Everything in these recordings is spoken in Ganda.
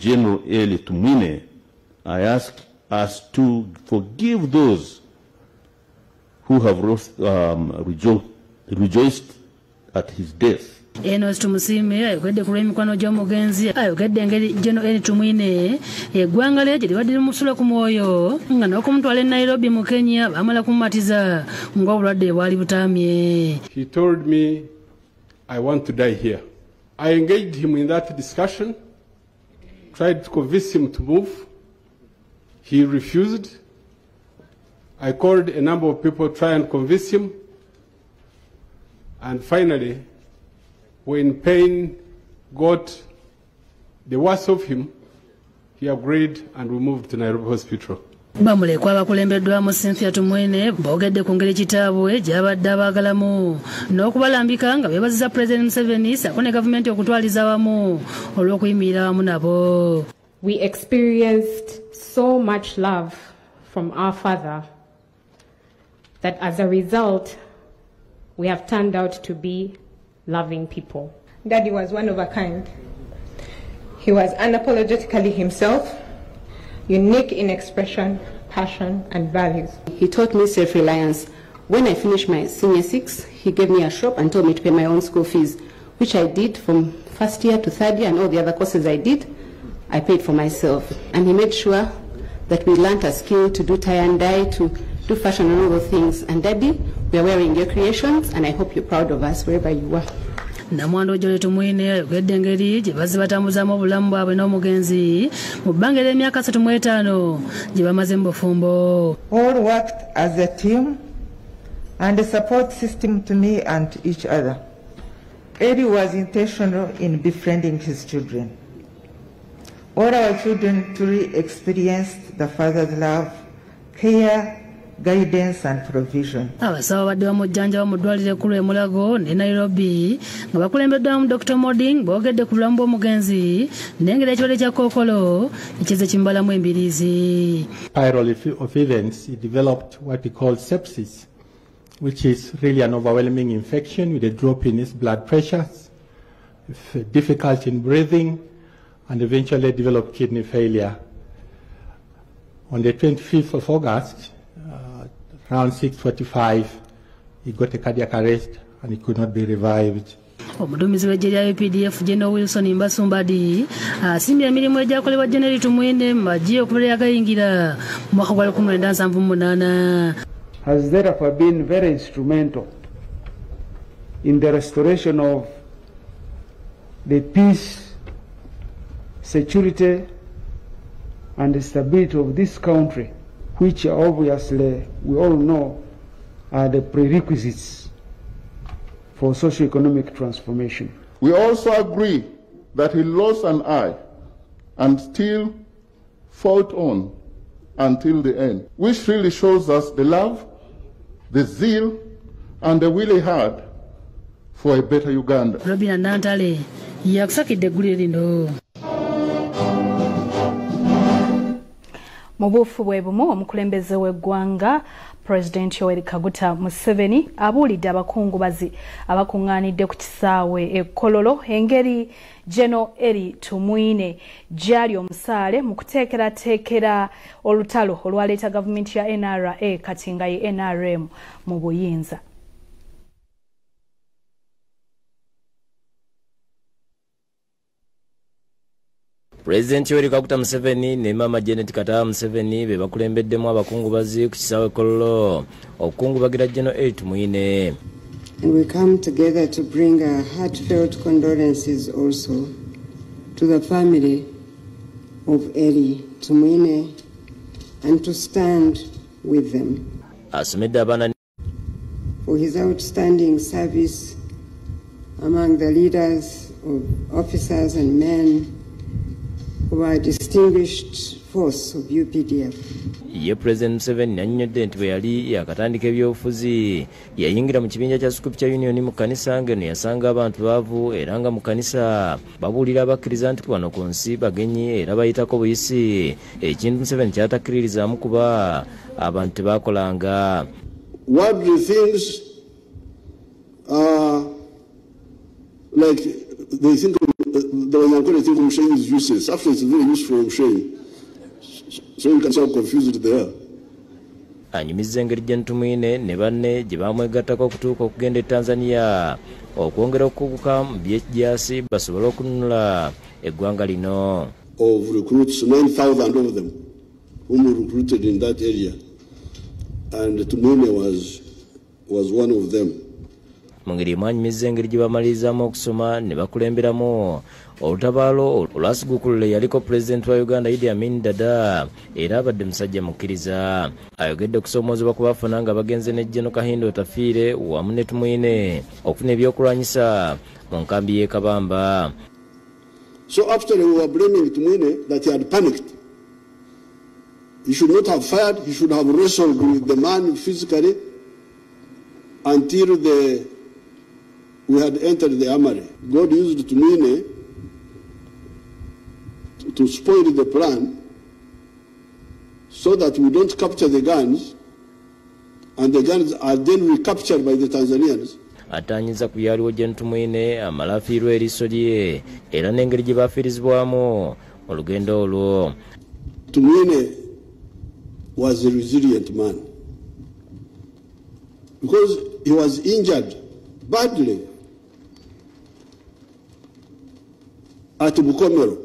General Elly Tumwine, I ask us to forgive those who have rejoiced at his death. Enos Tumusiime ayogedde ku lw'emikwano gy'omugenzi, ayogedde engeri General Elly Tumwine eggwanga lye gye libadde limusula ku mwoyo nga n'okumutwala e Nairobi mu Kenya baamala kumumatiza ng'obulwadde bwali butaamye. He told me, I want to die here. I engaged him in that discussion, tried to convince him to move. He refused. I called a number of people to try and convince him. And finally, when pain got the worst of him, he agreed and we moved to Nairobi Hospital. Bamulekwa abakulembeddwamu Cynthia Tumwine boogedde ku ngeri kitaabwe gy'abadde abaagalamu n'okubalambika nga beebaziza President Museveni ssaako ne gavumenti okutwaliza wamu olw'okuyimirira wamu nabo. We experienced so much love from our father that as a result we have turned out to be loving people. Daddy was one of a kind. He was unapologetically himself, unique in expression, passion, and values. He taught me self-reliance. When I finished my senior 6, he gave me a shop and told me to pay my own school fees, which I did from first year to third year, and all the other courses I did, I paid for myself. And he made sure that we learned a skill to do tie and dye, to do fashion and all those things. And Daddy, we are wearing your creations, and I hope you're proud of us wherever you are. Namwando Jolly Tumwine ayogedde engeri gye bazze batambuzaamu obulamu bwabwe n'omugenzi mu bbanga ery'emyaka 35 gye bamaze mu bufumbo. All worked as a team and a support system to me and to each other. Elly was intentional in befriending his children. All our children truly experienced the father's love, care, guidance and provision. Abasawo babadde bamujjanjaba mu ddwaliro ekkulu e Mulago ne Nairobi nga bakulembeddwamu Dr. Moding boogedde ku bulamu bw'omugenzi n'engeri ekirwadde kya kookolo ekize kimubalamu embiriizi. Spiral of events, he developed what we call sepsis, which is really an overwhelming infection with a drop in his blood pressure, difficulty in breathing, and eventually developed kidney failure. On the 25th of August, around 6:45, he got a cardiac arrest and he could not be revived. Omuduumizi w'eggye lya UPDF General Wilson Mbasumbadi asiimye emirimu egyakolebwa General Tumwine mu magye okuva lwe yagayingira mu mwaka gwa 1978. Has therefore been very instrumental in the restoration of the peace, security and the stability of this country, which obviously we all know are the prerequisites for socio-economic transformation. We also agree that he lost an eye and still fought on until the end, which really shows us the love, the zeal, and the will he had for a better Uganda. Robina Nantale yakusakidde eggulire lino. Mu buufu bwe bumu omukulembeze w'eggwanga President Yoweri Kaguta Museveni abuulidde abakungubazi abakuŋŋaanidde ku kisaawe e Kololo engeri General Elly Tumwine gy'ali omusaale mu kuteekerateekera olutalo olwaleeta gavumenti ya NRA kati nga ye NRM mu buyinza. President Yoweri Kaguta Museveni ne Mama Janet Kataaha Museveni be bakulembeddemu abakungubazi ku kisaawe Kololo okukungubagira General Elly Tumwine. And we come together to bring our heartfelt condolences also to the family of Elly Tumwine and to stand with them. Asomedde abaana for his outstanding service among the leaders of officers and men of our distinguished force of UPDF. Ye President Museveni annyonnyodde nti bwe yali yakatandika ebyobufuzi yayingira mu kibinja kya Scripture Union mu kkanisa ng'eno yasanga abantu baavu era nga mu kkanisa babuulira abakkiriza nti wano ku nsi bagenyi era bayitako buyisi, ekintu Museveni ky'atakkiririzaamu kuba abantu tebaakolanga. Worldly things are like they think of the Abanyankole think Omushenyi is useless. Actually, it's very useful, Omushenyi. So you can see how confused they are. Anyumizza engeri gye Tumwine ne banne gye bamwegattako okutuuka okugenda e Tanzania okwongera okukuguka mu by'ekijaasi basobole okununula eggwanga lino. Of recruits, 9,000 of them, whom we recruited in that area. And Tumwine was one of them. Mu ngeri emu anyumizza engeri gye bamalirizaamu okusoma ne bakulemberamu olutabaalo olwasiguukulula eyaliko pulezidenti wa Uganda Idi Amin Dada, era abadde musajja mukkiriza. Ayogedde okusoomoozebwa ku bafuna nga bagenze ne General Kahinda Otafiire wamu ne Tumwine okufuna ebyokulwanyisa mu nkambi y'e Kabamba. So after we were blaming Tumwine that he had panicked. He should not have fired, he should have wrestled with the man physically until we had entered the armory. God used Tumwine to spoil the plan so that we don't capture the guns, and the guns are then recaptured by the Tanzanians. Atanyiza ku byaliwo gye Tumwine amala afiirwa eriiso lye era n'engeri gye bafiirizibwamu olugendo olwo. Tumwine was a resilient man because he was injured badly at Bukomero.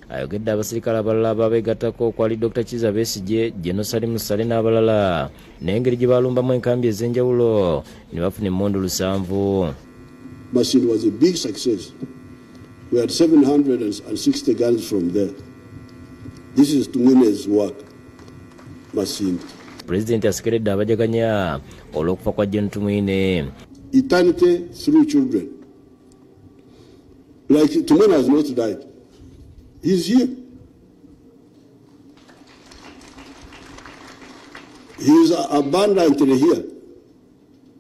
Ayogedde abasirikale abalala ababeegattako okwali Dr. Kizza Besigye, General Salim Saleh n'abalala n'engeri gye balumbamu enkambi ez'enjawulo ne bafuna emmundu 7. Masindi was a big success. We had 760 guns from there. This is Tumwine's work, Masindi. Pulezidenti asekeredde abajaganya olw'okufa kwa Gen Tumwine. Eternity through children. Like Tumwine has not died. He's here. He is abundantly here.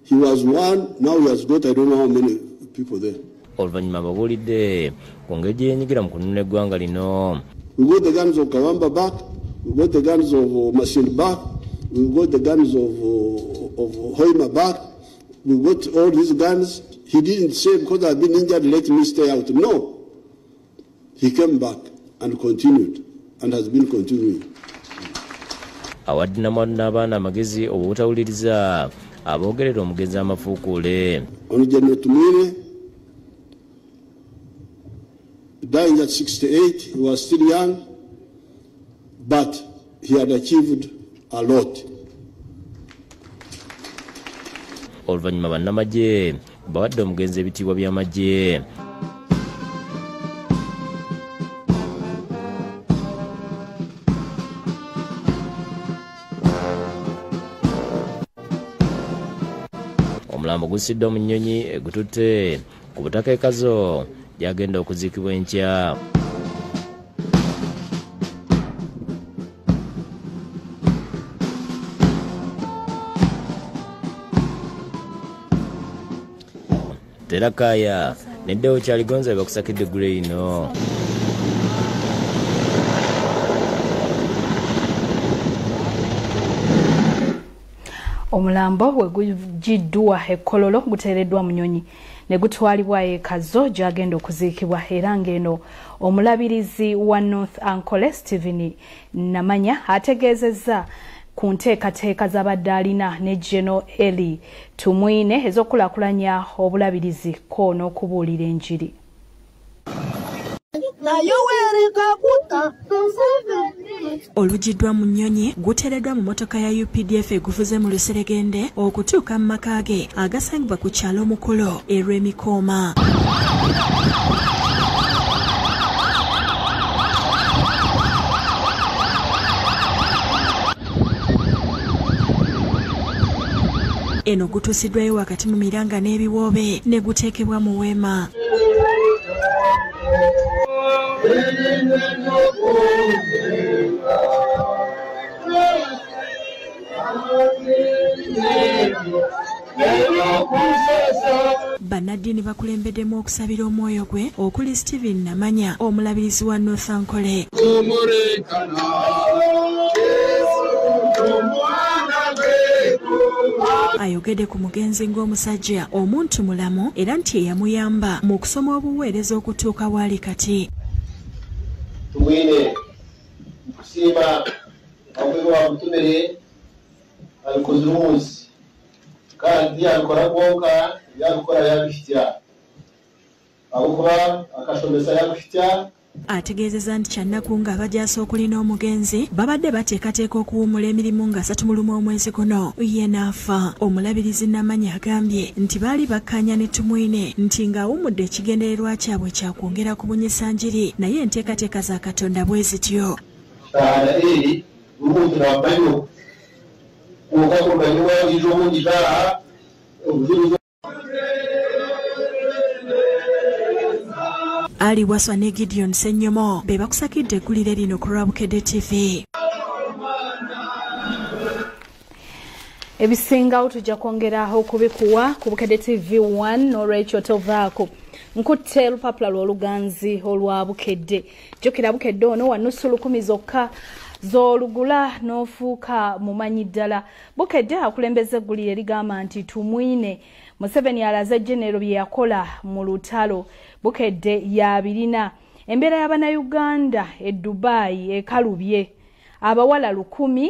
He was one, now he has got I don't know how many people there. Oluvannyuma babuulidde ku ngeri gye yeenyigira mu kununula eggwanga lino. We got the guns of Kawamba back, we got the guns of Masindi back, we got the guns of Hoima back, we got all these guns. He didn't say, because I've been injured, let me stay out. No. He came back and continued and has been continuing. Awadde namwandu n'abaana amagezi obutawuliriza aboogerera omugenzi amafuukuule. Ono General Tumwine dying at 68, he was still young, but he had achieved a lot. Oluvannyuma bannamagye bawadde omugenzi ebitiibwa by'amagye. Omulambo gusiddwa mu nnyonyi egututte ku butaka e Kazo gy'agenda okuziikibwa enkya. Terakaya neddewo Kyaligonza bakusakidde eggulo ino. Omulambo we gugiddwa e Kololo guteereddwa mu nnyonyi ne gutwalibwa e Kazo gy'agenda okuziikibwa, era ng'eno omulabirizi wa North Ankole Stephen Namanya ategeezezza ku nteekateeka z'abadde alina ne General Elly Tumwine ez'okukulaakulanya obulabirizi ko n'okubuulira enjiri. Olugiddwa mu nnyonyi guteereddwa mu mmotoka ya UPDF eguvuze mu luseregende okutuuka mu maka ge agasangibwa ku kyalo Mukolo erw'Emikooma. Eno gutuusiddwayo wakati mu miranga n'ebiwoobe ne guteekebwa mu weema. Bannaddiini bakulembeddemu okusabira omwoyo gwe okuli Stephen Namanya omulabirizi wa North Ankole. Ayogedde ku mugenzi ng'omusajja omuntu mulamu era nti eyamuyamba mu kusoma obuweereza okutuuka waali kati. Tumwine nkusiima abakwega bamutumire abikozire omunsi kandi yabikora kwonka yabikora yabihitya ahabwokuba akashomesa yabihitya. Ategeezezza nti kyannaku nga abajaasi okuli n'omugenzi babadde bateekateeka okuwummula emirimu nga 31 omwezi guno ye n'afa. Omulabirizi Namanyi agambye nti baali bakkaanya ne Tumwine nti ng'awummudde ekigendererwa kyabwe kya kwongera kubunyisa njiri, naye enteekateeka za Katonda bwe zityo. Ali Waswa ne Gideon Ssenyomo be bakusakidde eggulire lino ku lwa Bukedde TV. Ebisingawo tujja kwongera okubikuwa ku Bukedde TV 1 n'olwekyo tovaako. Nkutte olupapula lw'oluganzi olwa Bukedde. Jjukira Bukedde ono wa 1,500 zokka z'olugula n'ofuuka mumanyi ddala. Bukedde akulembeza eggulire ligamba nti Tumwine Museveni alaze Genero bye yakola mu lutalo. Bukedde yabirina. Embeera y'Abannayuganda e Dubai ekalubye. Abawala 1000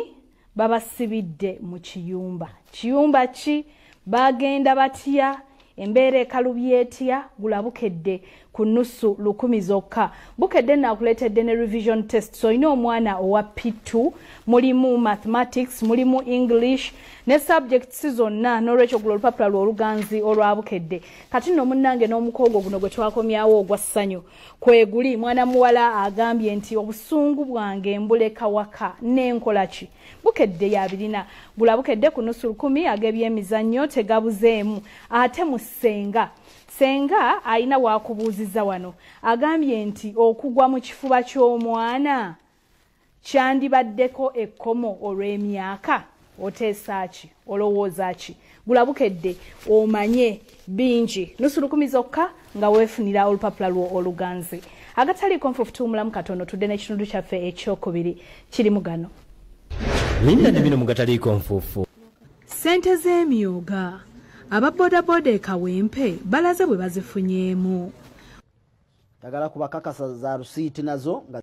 babasibidde mu kiyumba. Kiyumba ki? Bagenda batya? Embeera ekalubye etya? Gula Bukedde ku 500 zokka. Bukedde naakuleetedde ne revision test. So olina omwana owa P2, mulimu mathematics, mulimu English ne subjects zonna, n'olwekyo gula olupapula lw'oluganzi olwa Bukedde. Kati nno munnange n'omukogo guno gwe twakomyawo ogwa ssanyu kweguli. Mwana muwala agambye nti obusungu bwange mbuleka waka n'enkola ki? Bukedde yabirina. Gula Bukedde ku 500 ag'ebyemizannyo tegabuzeemu. Ate mu Ssenga, Ssenga alina wakubuuziza wano. Agambye nti okugwa mu kifuba ky'omwana kyandibaddeko ekkomo olw'emyaka. Oteesa ki? Olowooza ki? Gula Bukedde omanye bingi. 500 zokka nga weefunira olupapula lwo oluganzi. Agataliiko nfuufu tuwummulamu katono, tudde n'ekitundu kyaffe ekyokubiri kiri mu gano. Linda ne bino mu gataliiko nfuufu. Ssente z'emyoga aba bodaboda e Kawempe balaze bwe bazifunyeemu. Njagala kubakakasa za rusiiti nazo nga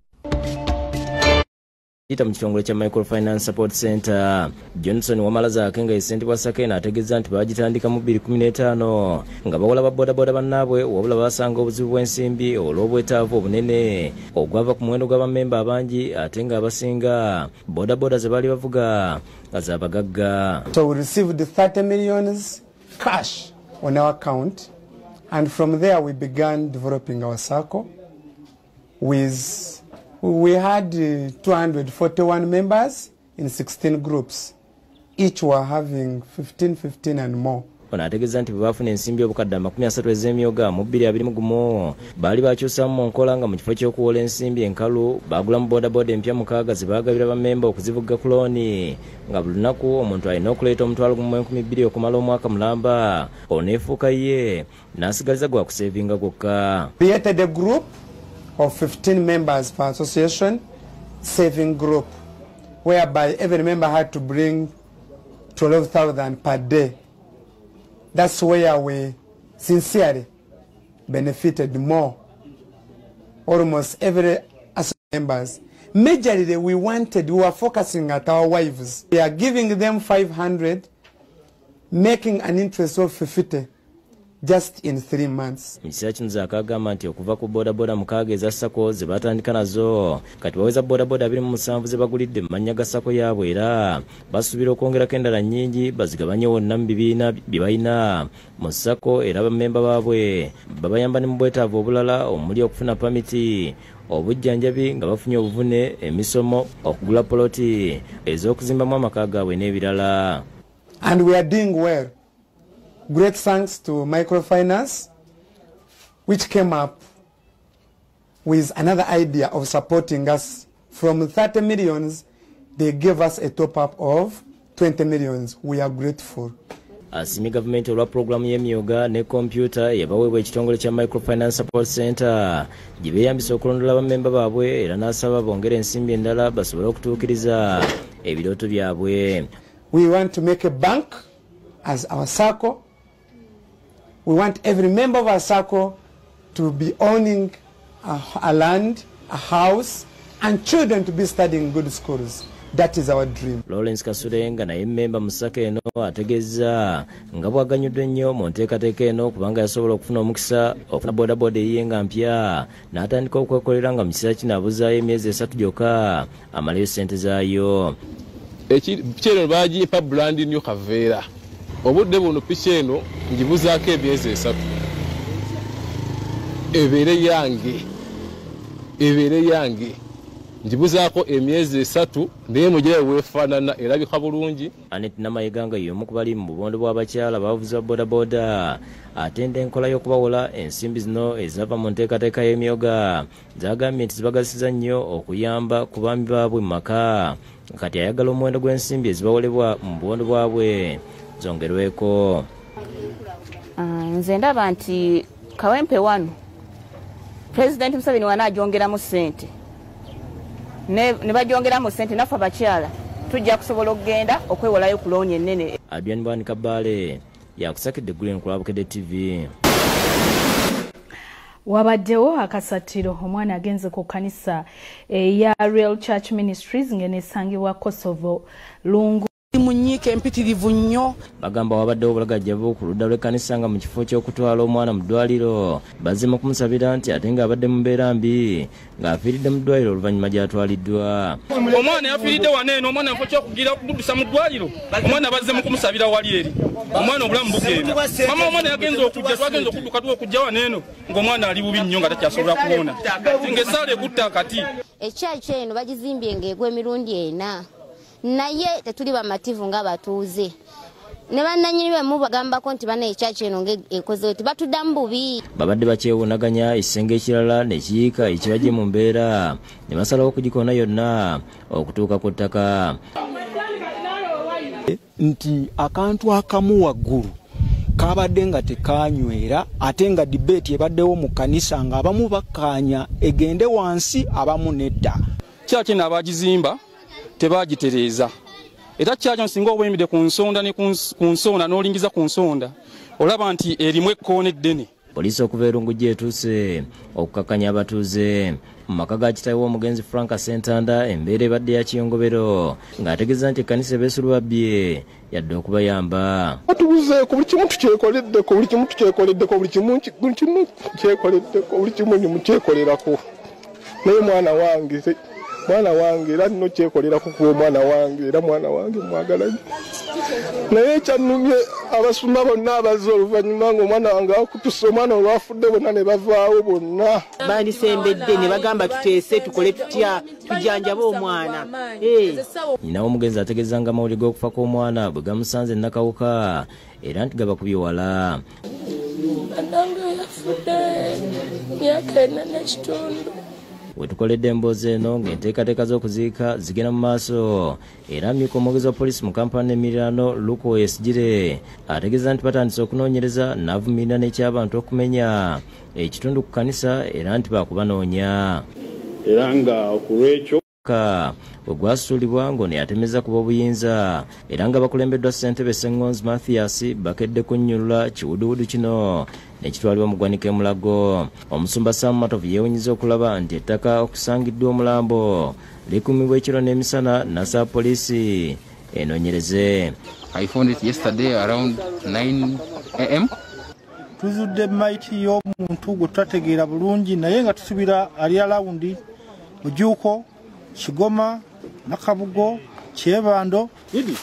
Yita mu kitongole kya Microfinance Support Center. Johnson Wamala Zaake nga ye ssentebe wa SACCO eno ategeeza nti baagitandika mu 2015 nga bawola ba bodaboda bannaabwe, wabula basanga obuzibu bw'ensimbi olw'obwetaavu obunene ogwava ku muwendo gw'abammemba abangi ate ng'abasinga bodaboda ze baali bavuga nga z'abagagga. So we received 30 million cash on our account, and from there we began developing our SACCO. We had 241 members in 16 groups. Each were having 15, 15 and more. Ono ategeeza nti bwe baafuna ensimbi obukadde 30 ez'emyoga mu 2021 baali bakyusaamu mu nkola nga mu kifo ky'okuwola ensimbi enkalu baagulamu bodaboda empya 6 ze baagabira bammemba okuzivuga ku looni, nga buli lunaku omuntu alina okuleeta 1,200 okumala omwaka mulamba. Ono efuuka ye n'asigaliza gwa kuseevinga gwokka. Created a group of 15 members per association saving group, whereby every member had to bring 12,000 per day. That's where we sincerely benefited more. Almost every members. Majorly we were focusing at our wives. We are giving them 500, making an interest of 50 just in 3 months. Mu kiseera kino Zaake agamba nti okuva ku bodaboda 6 eza SACCO ze batandika nazo kati baweza bodaboda 27 ze bagulidde mu mannya ga SACCO yaabwe, era basuubira okwongerako endala nnyingi bazigabanye wonna mu bibiina bye balina mu SACCO, era bammemba baabwe babayamba ne mu bwetaavu obulala omuli okufuna pamiti, obujjanjabi nga bafunye obuvune, emisomo, okugula poloti ez'okuzimbamu amaka gaabwe n'ebirala. And we are doing well. Great thanks to microfinance, which came up with another idea of supporting us. From 30 millions, they gave us a top-up of 20 millions. We are grateful. Asiimye gavumenti olwa pulogulaamu y'emyoga ne kompyuta eyabaweebwa ekitongole kya Microfinance Support Center gye beeyambisa okulondola bammemba baabwe, era n'asaba bongere ensimbi endala basobole okutuukiriza ebirooto byabwe. We want to make a bank as our SACCO. We want every member of our SACCO to be owning a land. a house, and children to be studying in good schools. That is our dream. Lawrence Kasule nga naye mmemba mu SACCO eno ategeeza nga bw'aganyuddwa ennyo mu nteekateeka eno kubanga yasobola okufuna omukisa okufuna bodaboda eyiye nga mpya n'atandika okwekolera nga mu kiseera kino abuzaayo emyezi 3 gyokka amaleyo ssente zaayo. Piki eno baagimpa brand new kaveera. Obudde buno piki eno ngibuzaako emyezi 3. Ebeere yange. Njibuzaako emyezi 3 naye mugire weefaanana erabika bulungi. Anet Namayega nga y'omu ku bali mu bubondo bw'abakyala abavuzi ba bodaboda atenda enkola y'okubawola ensimbi zino ezava mu nteekateeka y'emyoga zagambye nti zibagasiza nnyo okuyamba ku baami baabwe mu maka. Kati ayagala omuwendo gw'ensimbi ezibawolebwa mu bubondo bwabwe zongerweko. Nze ndaba nti Kawempe wano President Museveni wanaajongeramu ssente ne bagyongeramu ssente naffe abakyala tujja kusobola okugenda okwewolayo ku looni ennene. Adrian Bwani Kabale yakusakidde Green ku Bukedde TV. Wabaddewo akasattiro omwana agenze ku kkanisa eya Real Church Ministries ng'eneesangibwa Kosovo Lungu. Mu nnyiike empitirivu nnyo. Bagamba wabaddewo obulagajjavu ku ludda lw'ekkanisa nga mu kifo ky'okutwala omwana mu ddwaliro bazze kumusabira nti ate ng'abadde mu mbeera mbi ng'afiiridde mu ddwaliro oluvannyuma gy'atwaliddwa. Omwana yafiiridde wano eno, omwana mu kifo ky'okugira okuddusa mu ddwaliro omwana bazze mu kumusabira wali eri. Omwana obulamu bugenda. Mama omwana yagenze okujja, twagenze okudduka tuwa okujja wano eno ng'omwana ali bubi nnyo nga takyasobola kuwona. Ng'essaala egutta akati. Ekyaki eno bagizimbye ng'egwa emirundi 4. Naye tetuli bamativu ng'abatuuze ne bannannyini bemu bagambako nti bana ekyaki eno ng'ekoze eti batuddamu bubi. Babadde bakyewuunaganya ekisenge ekirala n'ekiyiika ekibajje mu mbeera ne basalawo okugikoona yonna okutuuka ku ttaka. Nti akantu akamu waggulu kabadde nga tekanywera ate nga debate ebaddewo mu kkanisa ng'abamu bakkaanya egende wansi abamu nedda. Kyaki eno abagizimba tebagitereeza era kyakyo singa obwemidde ku nsonda ne ku nsonda n'olingiza ku nsonda olaba nti erimu ekkoona eddene. Poliisi okuva e Lungujja etuuse okukakkanya abatuuze mu maka ga kitaawe w'omugenzi Frank Sentanda. Embeera ebadde ya kiyongobero ng'ategeeza nti ekkanisa ebeesulwabbye yadde okubayamba. Batubuzeeko buli kimu tukyekoleddeko, buli kimu tukyekoleddeko, buli kimu kyekoleddeko, buli kimu mukyekolerako. Naye mwana wange era nno kyekolerako kuba omwana wange era mwana wange mwagala nnyo. Naye ekyannumye abasumba bonna abazze oluvannyuma ng'omwana wange akutuse, omwana olwafudde bonna ne bavaawo bonna. Bandisembedde ne bagamba tuteese tukole tutya tujjanjabe omwana. Nnyina w'omugenzi ategeeza nga amawulire g'okufa kw'omwana bwe gamusanze e Nakawuka era nti gabakubye wala. Bannange yafudde myaka 4 n'ekitundu. Wetukoledde emboozi eno ng'enteekateeka z'okuziika zigenda mu maaso era amyuka omwogezi wa poliisi mu Kampala n'emiriraano Luko Oyesigire ategeeza nti batandise okunoonyereza n'avumirira n'ekyabantu okumenya ekitundu ku kkanisa era nti baakubanoonya. Era nga ku lw'ekyo bwe gwasuulibwa ng'ono yatemeza ku b'obuyinza era nga bakulembeddwa ssentebe Ssengonzi Mathias bakedde kunnyulula kiwuduwudu kino nekitwalibwa mu ggwanika e Mulago. Omusumba Sam Matovu yeewunyiza okulaba nti ettaka okusangiddwa omulambo likuumibwa ekiro n'emisana n'asaba poliisi enoonyereze. I found it yesterday around 9 a.m. Tuzudde maiti y'omuntu gwe tutategeera bulungi naye nga tusubira ali alawundi Bujuuko, Kigoma, Nakabugo, Kyebando.